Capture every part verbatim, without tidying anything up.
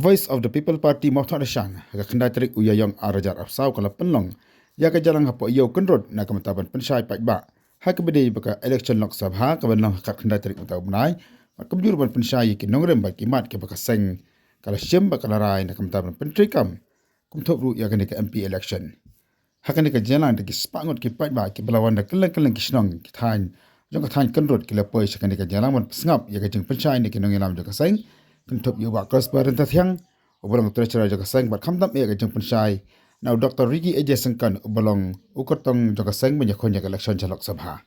Voice of the People Party Mawthadraishan ha ka khyndai tarik u Ïaïong ar hajar arphew saw ka la pynlong ïa ka jingïalang hapoh Ïew Kynrut na ka bynta ban pynshai paidbah ha kaba ïadei bad ka election Lok Sabha kaba long ha ka khyndai tarik mynta u bnai, bad kumjuh ban pynshai ïa ki nongrim bad ki mat kiba ka seng ka la shim bad ka la rai na ka bynta ban pyntreikam, kumjuh ruh ïa kane ka M P election. Ha kane ka jingïalang da ki spah ngut ki paidbah kiba la wan da kylleng kylleng ki shnong ki thaiñ jong ka thaiñ Kynrut ki la poi sha kane ka jingïalang ban pynsngap ïa ka jingpynshai na ki nongïalam jong ka seng, kynthup ïa u Bah Prosper Ryntathiang uba long treasurer jong ka seng, bad khamtam eh ka jingpynshai na u Doctor Ricky A J Syngkon uba long u kyrtong jong ka seng ban ïakhun ïa ka election sha Lok Sabha.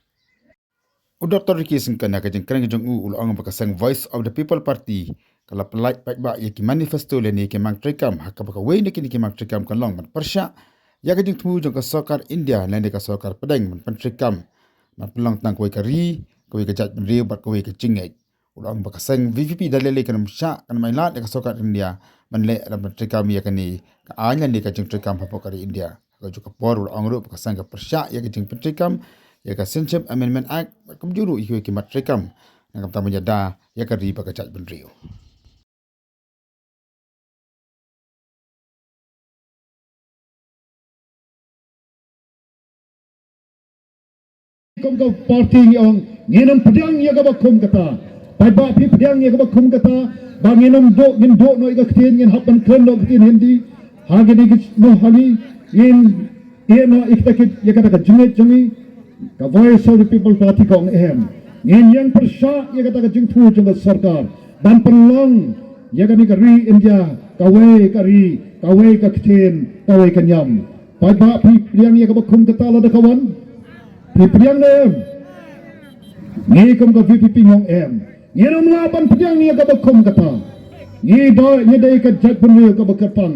U Doctor Ricky Syngkon ha ka jingkren jong u u la ong ba ka seng Voice of the People Party ka la pyllait paidbah ïa ki manifesto lane ki mang treikam, ha kaba kawei na kine ki mang treikam ka long ban pyrshah ïa ka jingthmu jong ka sorkar India lane ka sorkar pdeng ban pyntreikam, ban pynlong tang kawei ka ri, kawei ka jaitbynriew bad kawei ka jingngeit. U la ong ba ka seng V P P da lei lei kan ym shah, kan ym ailad ïa ka sorkar India ban leh lane ban treikam ïa kane ka aiñ lane ka jingtreikam hapoh ka ri India. Ha kajuh ka por u la ong ruh ba ka seng ka pyrshah ïa ka jingpyntreikam ïa ka Citizenship Amendment Act, bad kumjuh ruh ïa ki mat treikam na ka bynta ban ïada ïa ka ri bad ka jaitbynriew. Kum ka party ngi ong ngin ym pdiang ïa kaba kum kata. Paidbah, phi pdiang ïa kaba kum kata ba ngin ym duh, ngin duh noh ïa ka ktien, ngin hap ban kren noh ka ktien Hindi ha kine ki shnong, ha kine ngin ïeh noh ïa kita ki, ïa kata ka jingngeit jong ngi? Ka Voice of the People Party ka ong em. Ngin ïeng pyrshah ïa kata ka jingthmu jong ka sorkar ban pynlong ïa kane ka ri India kawei ka ri, kawei ka ktien, kawei ka niam. Paidbah, phi pdiang ïa kaba kum kata lada ka wan? Phi pdiang ne em? Ngi kum ka V P P ngi ong em. Ngin ym lah ban pdiang ïa kaba kum kata. Ngi dei, ngi dei ka jaitbynriew kaba kyrpang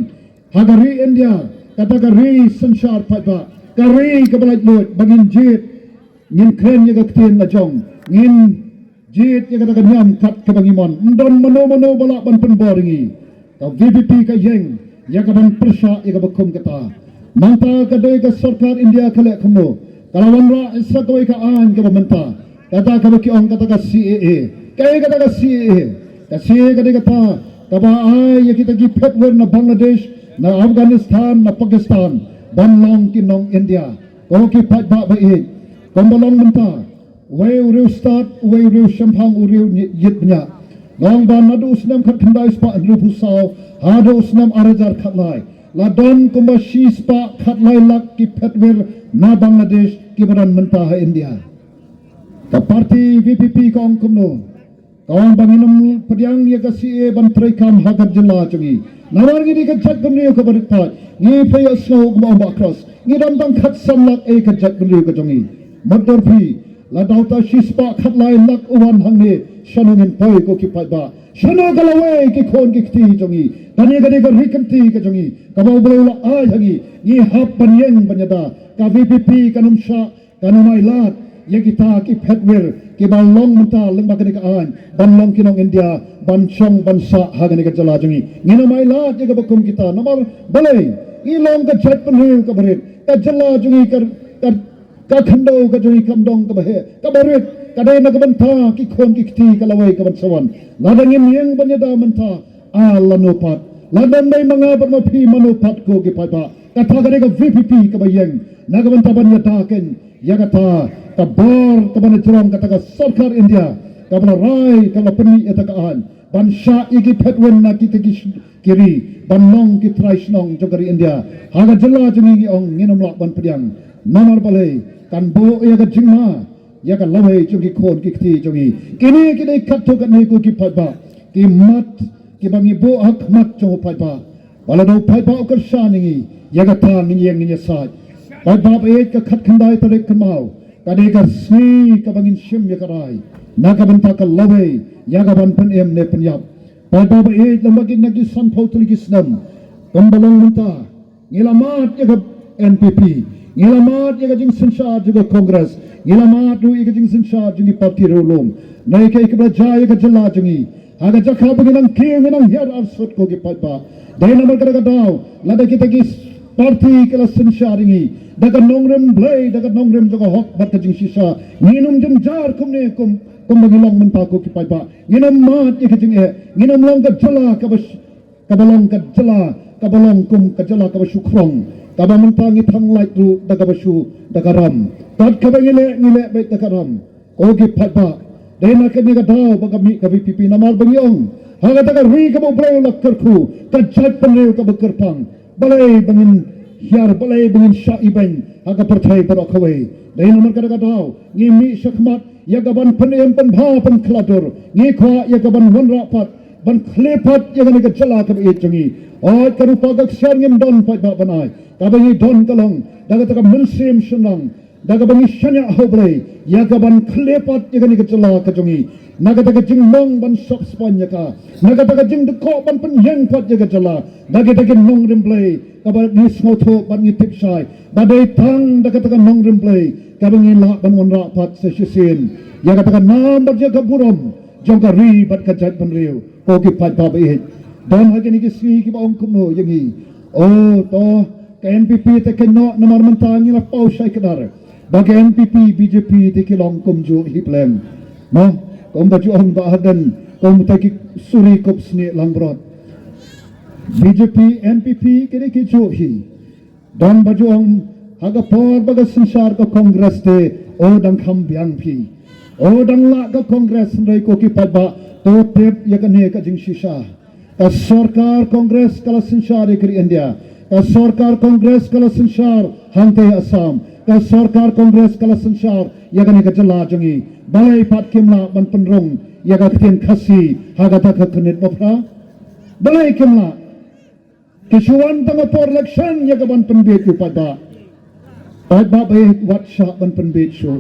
ha ka ri India, kata ka ri synshar paidbah, ka ri kaba laitluid, ba ngin jied, ngin kren ïa ka ktien la jong, ngin jied ïa kata ka niam kat kaba ngi mon. Ym don mano mano ba lah ban pynbor ïa ngi. Ka V P P ka ïeng ïa ka ban pyrshah ïa kaba kum kata. Nangta ka dei ka sorkar India ka leh kumno? Ka la wanrah sa kawei ka aiñ kaba mynta, kata kaba ki ong kata ka C A A. Kaei kata ka C A A? Ka C A A ka dei kata kaba ai ïa kita ki phetwir na Bangladesh, na Afghanistan, na Pakistan ban long ki nong India. Ko ki paidbah ba ïeit, kumba long mynta, uwei u riewstad, uwei u riewshemphang, u riew ïit bniah. Long ba naduh u snem khatkhyndai spah hynriewphew saw haduh u snem ar hajar khatlai, la don kumba shispah khatlai lak ki phetwir na Bangladesh kiba don mynta ha India. Ka party V P P ka ong kumno? Ka ong ba ngin ym pdiang ïa ka C A A ban treikam ha ka jylla jong ngi. Namar ngi dei ka jaitbynriew kaba rit paid. Ngi, phi ïohsngew kumba ong Bah Cross, ngi don tang khatsan lak, eh, ka jaitbynriew ka jong ngi. Mutdur phi, lada uta shispah khatlai lak u wan hangne, shano ngin poi ko ki paidbah? Shano ka lawei ki khun ki kti jong ngi? Kane ka dei ka ri kynti ka jong ngi kaba U Blei u la ai ha ngi. Ngi hap ban ïeng ban ïada. Ka V P P kan ym shah, kan ym ailad ïa kita ki phetwir kiba long mynta lyngba kane ka aiñ ban long ki nong India, ban shong ban sah ha kane ka jylla jong ngi. Ngin ym ailad ïa kaba kum kita. Namar balei? Ngi long ka jaitbynriew kaba rit. Ka jylla jong ngi ka, ka, ka khyndew ka jong ngi kam dong kaba heh, kaba rit. Ka dei na ka bynta ki khun ki kti ka lawei kaban sa wan. Lada ngim ïeng ban ïada mynta, ar lano pat? Lada ym dei ma nga bad ma phi, mano pat ko ki paidbah? Kata ka dei ka V P P kaba ïeng na ka bynta ban ïada keiñ ïa kata ka bor kaba na jrong kata ka sorkar India kaba la rai, kaba la pynmih ïa kata ka aiñ ban shah ïa ki phetwir na kita ki sh-, ki ri ban long ki trai shnong jong ka ri India. Ha ka jylla jong ngi ngi ong ngin ym lah ban pdiang. Namar balei? Kan buh ïa ka jingma ïa ka lawei jong ki khun ki kti jong ngi. Kine ki dei katto katne ko ki paidbah ki mat kiba ngi buh ha khmat jong u paidbah. Ba lada u paidbah u kyrshan ïa ngi, ïa kata ngin ïeng ngin ïasaid. Paidbah ba ïeit, ka khatkhyndai tarik kynmaw ka dei ka sngi kaba ngin shim ïa ka rai na ka bynta ka lawei ïa ka ban pynim ne pynïap. Paidbah ba ïeit, lem bad ki na ki sanphew tylli ki snem kumba long mynta, ngi la mad ïa ka N P P, ngi la mad ïa ka jingsynshar jong ka Congress, ngi la mad ruh ïa ka jingsynshar jong ki party riewlum. Nai kaei kaba la jia ïa ka jylla jong ngi? Ha ka jaka ba ngi nang kiew ngi nang hiar arsut ko ki paidbah. Dei namar kata ka daw lada kita ki party ki la synshar ïa ngi da ka nongrim Blei, da ka nongrim jong ka hok bad ka jingshisha, ngin ym jynjar kumne kum, kumba ngi long mynta ko ki paidbah. Ngin ym mad ïa ka jingeh, ngin ym long ka jylla kaba sh-, kaba long ka jylla, kaba long kum ka jylla kaba shu khrong, kaba mynta ngi thang lait ruh da kaba shu, da ka ram. Kat kaba ngi leh, ngi leh beit da ka ram. Ko ki paidbah, dei na kane ka daw ba ka mih ka V P P namar ba ngi ong, ha kata ka ri kaba U Blei u la kyrkhu, ka jaitbynriew kaba kyrpang. Balei ba ngin hiar, balei ba ngin shah ibeiñ ha ka pyrthei baroh kawei. Dei namar kata ka daw ngi mih shakhmat ïa ka ban pynim pynbha pynkhladur. Ngi kwah ïa ka ban wanrah pat, ban khlieh pat ïa kane ka jylla kaba ïeit jong ngi. Hooid, ka rupa ka ksiar ngim don paidbah ban ai. Kaba ngi don ka long da kata ka mynsiem shynrang, da kaba ngi shaniah ha U Blei ïa ka ban khlieh pat ïa kane ka jylla ka jong ngi. Na kata ka jingmong ban sop spaiñ ïa ka, na kata ka jingdkoh ban pynïeng pat ïa ka jylla, na kata ka nongrim Blei kaba ngi sngewthuh bad ngi tip shai ba dei tang da kata ka nongrim Blei kaba ngi lah ban wanrah pat sa shisien ïa kata ka nam bad ïa ka burom jong ka ri bad ka jaitbynriew. Ko ki paidbah ba ïeit, don ha kine ki sngi kiba ong kumno ïa ngi, o to, ka N P P te kynnoh namar mynta ngi la paw shai kdar ba ka N P P B J P te ki long kumjuh hi pleng. Mo, kumba ju ong Bah Ardent, kumta ki suri kup snieh langbrot. B J P, N P P kine ki juh hi. Don ba ju ong ha ka por ba ka synshar ka Congress te, o dang kham biang phi, o dang lah ka Congress. Hynrei ko ki paidbah, to tip ïa kane ka jingshisha. Ka sorkar Congress ka la synshar ïa ka ri India. Ka sorkar Congress ka la synshar hangtei Assam. Ka sorkar Congress ka la synshar ïa kane ka jylla jong ngi. Balei pat kim lah ban pynrung ïa ka ktien Khasi ha kata ka khyrnit ba phra? Balei kim lah? Ki shu wan tang ha por election ïa ka ban pynbieit ïa u paidbah. Paidbah ba ïeit, wat shah ban pynbieit shuh.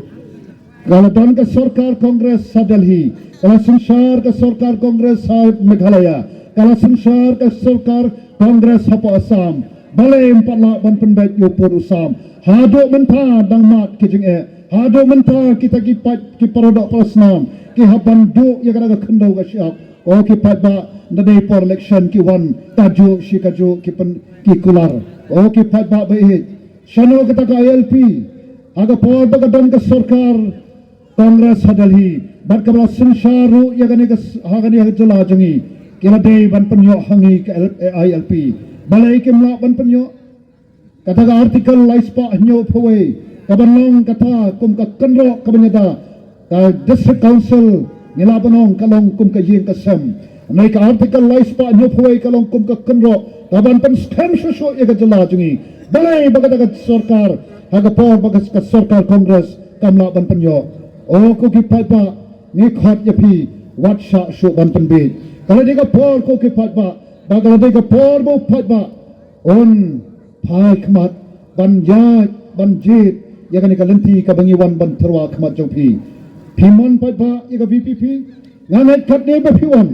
Ka la don ka sorkar Congress ha Delhi, ka la synshar ka sorkar Congress ha Meghalaya, ka la synshar ka sorkar Congress hapoh Assam. Balei ym pat lah ban pynbieit ïa u pud u sam? Haduh mynta dang mad ki jingeh, haduh mynta kita ki paid, ki para doh para snam ki hap ban duh ïa kata ka khyndew ka shyiap. Ko ki paidbah, da dei por election ki wan kajuh shi kajuh ki pyn, ki kular. Ko ki paidbah ba ïeit, shano kata ka I L P? Ha ka por ba ka don ka sorkar Congress ha Delhi bad kaba la synshar ruh ïa kane ka s-, ha kane ka jylla jong ngi, ki la dei ban pynïoh ha ngi ka L-, I L P. Balei kim lah ban pynïoh? Kata ka Article lai spah hynñiew phew wei, kaba long kata kum ka kynroh kaba ïada ka District Council, ngi lah ban ong ka long kum ka ïing ka sem. Hynrei ka Article lai spah hynñiew phew wei ka long kum ka kynroh kaban pynskhem shuh shuh ïa ka jylla jong ngi. Balei ba kata ka sorkar ha ka por ba ka, ka sorkar Congress kam lah ban pynïoh? O ko ki paidbah, ngi khot ïa phi, wat shah shuh ban pynbieit. Ka la dei ka por ko ki paidbah, ba ka la dei ka por ba u paidbah un phai khmat ban ïaid ban jied ïa kane ka lynti kaba ngi wan ban tyrwa khmat jong phi. Phi mon paidbah ïa ka V P P? Nga ngeit katne ba phi wan.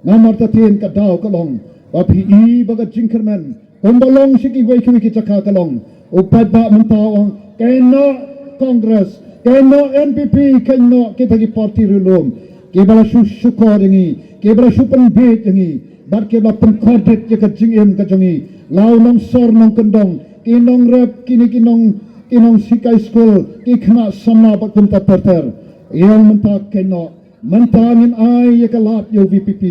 Namar ta tien ka daw ka long ba phi i ba ka jingkyrmen kumba long sha kiwei kiwei ki jaka ka long, u paidbah mynta u ong, kynnoh Congress, kynnoh N P P, kynnoh kita ki party ri lum kiba la shu shukor ïa ngi, kiba la shu pynbieit ïa ngi. Bad kiba la pynkordit ïa ka jingim ka jong ngi. La u nongsor nongkyndong, ki nongrep, kine ki nong, ki nongsikai skul, ki khynnah samla bad kumta ter ter. Ïa mynta kynnoh, mynta ngin ai ïa ka lad ïa u V P P.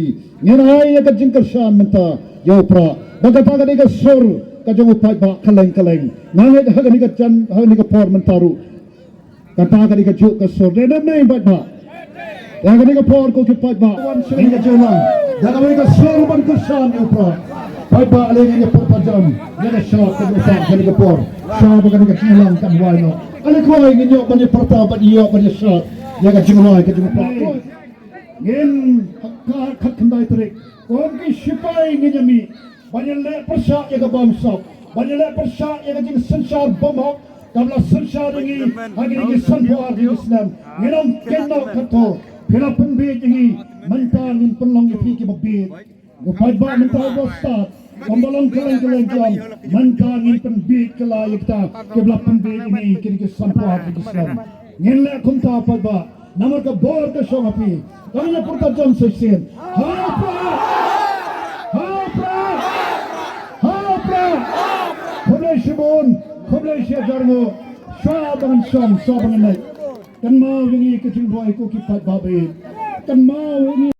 Ngin ai ïa ka jingkyrshan mynta ïa u Prah. Ba kata ka dei ka sur ka jong u paidbah kylleng kylleng. Nga ngeit ha kane ka jan, ha kane ka por mynta ruh, kata ka dei kajuh ka sur. Dei ne em paidbah? Ïa kane ka por ko ki paidbah, wan sha kane ka jingïalang da kawei ka sur ban kyrshan ïa u Prah. Paidbah, ale ngin ïa pyrta jam ïa ka shad ka jong u Prah ha kane ka por. Shad ba kane ka jingïalang kan wai noh. Ale kawei ngin ïoh ban ïa pyrta, ban ïoh ban ïa shad ïa ka jingrwai ka jong u Prah. Ngin ha ka khatkhyndai tarik, kum ki shipai ngin ïa mih ban ïaleh pyrshah ïa ka bamsap, ban ïaleh pyrshah ïa ka jingsynshar bymhok kaba la synshar ïa ngi ha kine ki sanphew ar tylli ki snem. Ngin ong kynnoh katto, phi la pynbieit ïa ngi, mynta ngin pynlong ïa phi kiba bieit. U paidbah mynta uba stad, kumba long kylleng kylleng ki ong, mynta ngin pynbieit kylla ïa kita kiba la pynbieit ïa ngi kine ki sanphew ar tylli ki snem. Ngin leh kumta paidbah. Namar ka bor ka shong ha phi. Ka ngi ïa pyrta jam sa shisien. Ha u Prah! Ha u Prah! Ha u Prah! Khublei shibun, khublei shihajar nguh. Shwa ba ngan shong, shwa ba ngan leit. Kynmaw ïa ngi ka jingrwai ko ki paidbah ba ïeit. Kynmaw ïa ngi.